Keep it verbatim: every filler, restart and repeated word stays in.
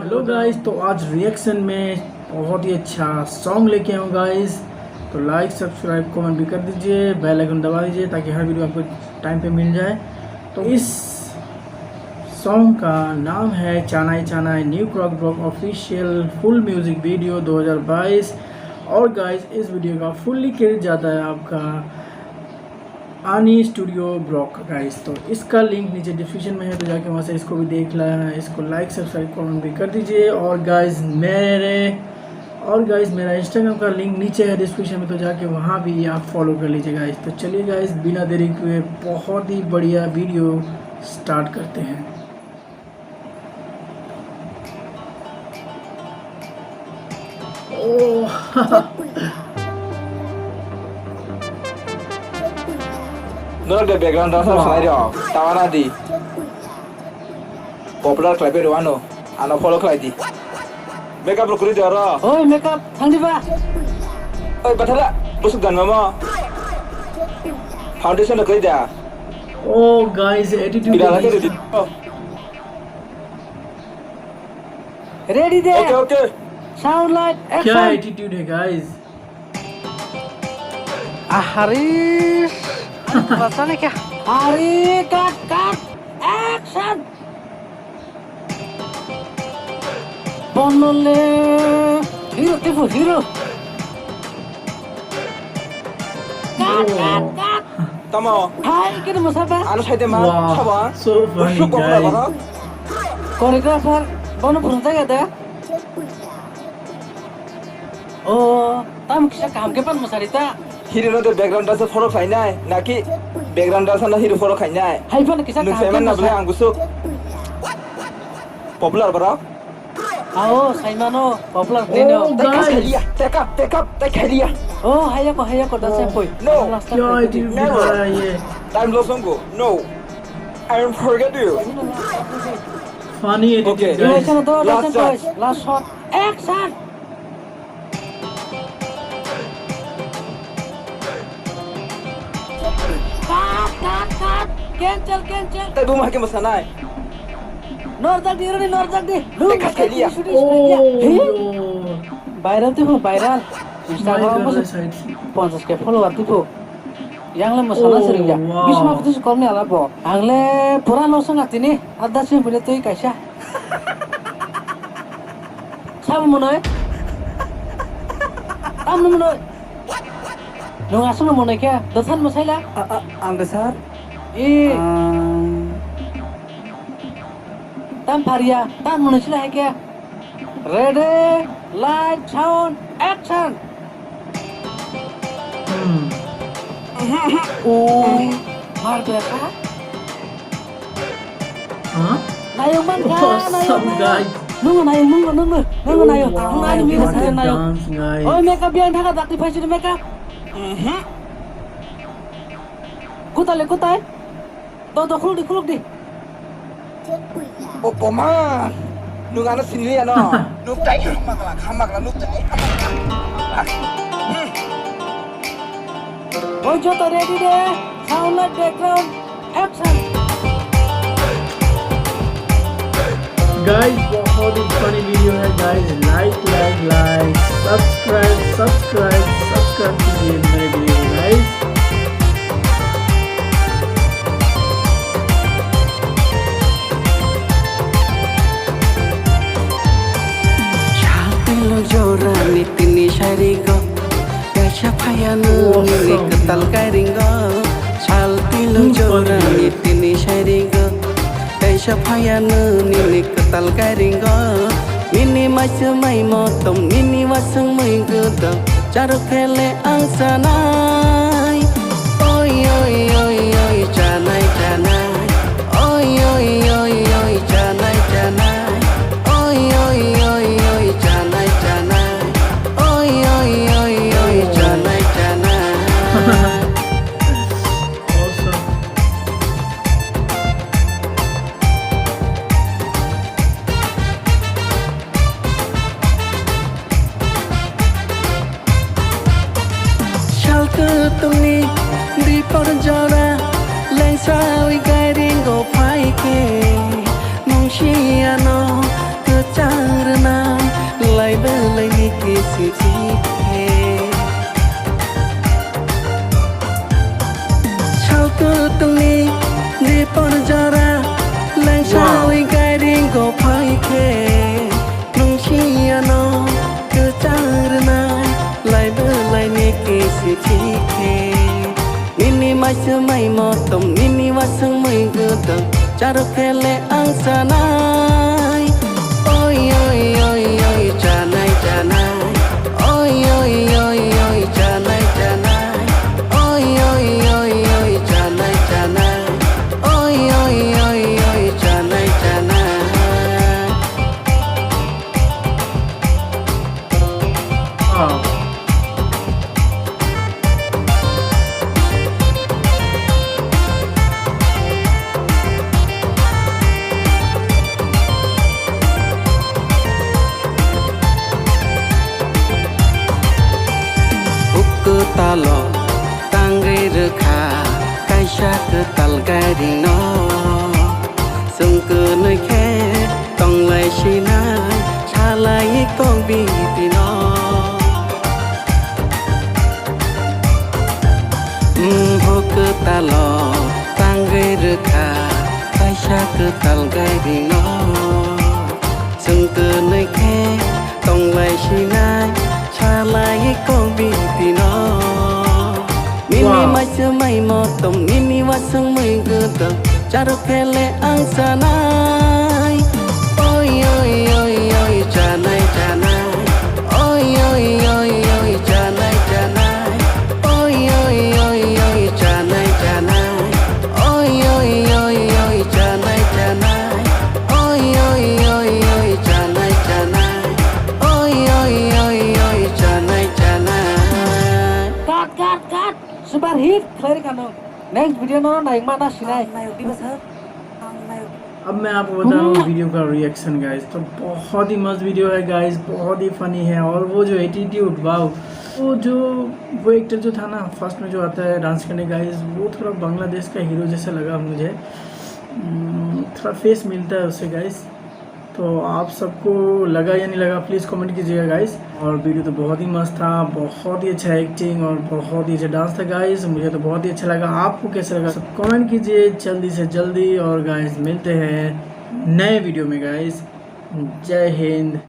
Hello guys, तो आज रिएक्शन में बहुत ही अच्छा सॉन्ग लेके आया हूँ गाइस। तो लाइक, सब्सक्राइब, कमेंट भी कर दीजिए, बेल आइकन दबा दीजिए ताकि हर वीडियो आपको टाइम पे मिल जाए। तो इस सॉन्ग का नाम है चानाई चानाई, न्यू क्रॉक block official full music video दो हज़ार बाईस। और गाइस, इस वीडियो का फुल्ली क्रेडिट जाता है आपका आनी स्टूडियो ब्लॉक का गाइस। तो इसका लिंक नीचे डिस्क्रिप्शन में है, तो जाके वहाँ से इसको भी देख लेना, इसको लाइक, सब्सक्राइब, कमेंट भी कर दीजिए। और गाइस, मेरे और गाइस, मेरा इंस्टाग्राम का लिंक नीचे है डिस्क्रिप्शन में, तो जाके वहाँ भी आप फॉलो कर लीजिए गाइस। तो चलिए गाइस, बिना देरी किए हुए बहुत ही बढ़िया वीडियो स्टार्ट करते हैं। Oh. Norok de background dancer khlai rok, tawa na di. Popular khlai bai rw ano, ano follow khlai di. Makeup rok kwrwi de oro. Oi, makeup, thang di ba. Oi, bathara, busuk dan mama. Foundation rok kwrwi da. Oh, guys, attitude. Pidala is ke di. Ready de. Okay, okay. Sound light, क्या action. Attitude है guys? Ahari. Rasanya kya? Hari, cut, cut. Action. Bonole. Hero, tipo hero. Cut, cut, cut. Tamo. Hai, kini musaba. Ano sai de ma, wow, sabo. So funny, busuk bokla guys. Choreographer, bono phunuk jaga de. Oh, tamo kisa kaham khe pan musari ta. Hero no de background dancer follow khlainai, naki background dancer no hero follow khlainai? Hai phano kisa kaham khe musari. Nwng saiman na bole ang busuk. Popular bara. Ao, saimano, popular hwnwi no. Oh, guys. Take up, take up, take up, take up. Oh, hayako, hayako, da se poi. No. Last time. Never. Time loss wngkho. No. I am forget you. Funny editing, okay, guys. Last shot. Last shot. Action. Cut, cut, cut. Cancel, cancel. Tai buma ke masanai. Norjak di, Roni, norjak di. Lu shooting, shooting. Oh, yo. Viral tipo, viral. Instagram o ponchas K follower tipo. Yang le masana sering ya. Oh, wow. Bisma putih sekolahnya ala po. Ang le pura losong atini. Ada sih punya tui kaisa. Sabo monoi? Tamno monoi? Nwng aswkno monoi khe, dosan mwsaila? A, a, ang de sir. E. Ang. Tam pharia, tam monoi sila hai khe. Ready, light, sound, action. Hmm. Oh, mar berasa? Huh? Nayung man kha, awesome, nayung, nayung. Guys. Nung nayung, nung, nung, nung, nung nayung. Oh, nung ani what a dance, guys. Oi, makeup yang thaka dakti phai sini makeup. Mhm. Kutai le, kutai. To, to, khuluk di, khuluk di. Bo, bo ma. Nung ano sinili ano. Nung tai hamakla, hamakla, nung tai hamakla. Hmm. Oi, joto ready de. Sound light background. Action. Guys, बहुत ही funny video है guys. Like, like, like, subscribe, subscribe, subscribe कीजिए मेरे video guys. Sal tilo jora ni tini sari go. Kaisa phaya nini kwtal kairingo, sal tilo jora ni tini sairingo. Kaisa phaya nini kwtal kairingo, nini maisumai motom, nini wasung mui gudok, charuk phele ang sanai. Oi, oi, oi, oi, chanai, chanai. Oi, oi, oi, oi, chanai, chanai. Oi, oi, oi, oi, chanai, chanai. Oi, oi, oi, oi, chanai, chanai. Awesome. Sal kutungni dipor jora, lengsawi gairingo phaikhe, nungsi ano kwchang. Belai ni kisi khe. Saltu tungni dipor jora, lengsawi gairing go phai khe. Nung siyano kwchang rwnai, lai belai ni kisi khe. Nini maisumai motom, nini wasung mui gudang, charuk phele ang sanai. Oi, oi, oi, oi, chanai, chanai. Oi, oi, oi, oi, chanai, chanai. Oi, oi, oi, oi, chanai, chanai. Oi, oi, oi, oi, chanai, chanai. Uku talo tangwi rwkha kaisa kwtal gairing no. Chwng kwnwi khe tonglai sinai salai kok biti no. Bo kwtalo tangwi rwkha kaisa kwtal gairing no. Chwng kwnwi khe tonglai sinai salai kok biti no. Nini Wow. Maisumai motom, nini wasung mui gudok, charuk phele ang sanai. Oi, oi, oi, oi, chanai, chanai. Oi, oi, oi, oi, chanai, chanai. Oi, oi, oi, oi, chanai, chanai. Oi, oi, oi, oi, chanai, chanai. Oi, oi, oi, oi, chanai, chanai. Oi, oi, oi, oi, chanai, chanai. Cut, cut, cut. Super hit khlai rwkha nwng. Next video no naikma na sinai. Ang nayok diba sir? Ang nayok. अब मैं आपको बता रहा हूँ वीडियो का reaction guys. तो बहुत ही मस्त वीडियो है गाइस, बहुत ही फनी है। और वो जो एटीट्यूड, वाओ, वो जो वो एक्टर जो था ना फर्स्ट में जो आता है डांस करने गाइस, वो थोड़ा बांग्लादेश का हीरो जैसा लगा मुझे। हम्म, थोड़ा फेस मिलता है उससे गाइस। तो आप सबको लगा या नहीं लगा, प्लीज कमेंट कीजिएगा गाइस। और वीडियो तो बहुत ही मस्त था, बहुत ही अच्छा एक्टिंग और बहुत ही अच्छा डांस था गाइस। मुझे तो बहुत ही अच्छा लगा। आपको कैसा लगा सब कमेंट कीजिए जल्दी से जल्दी। और गाइस मिलते हैं नए वीडियो में गाइस। जय हिंद,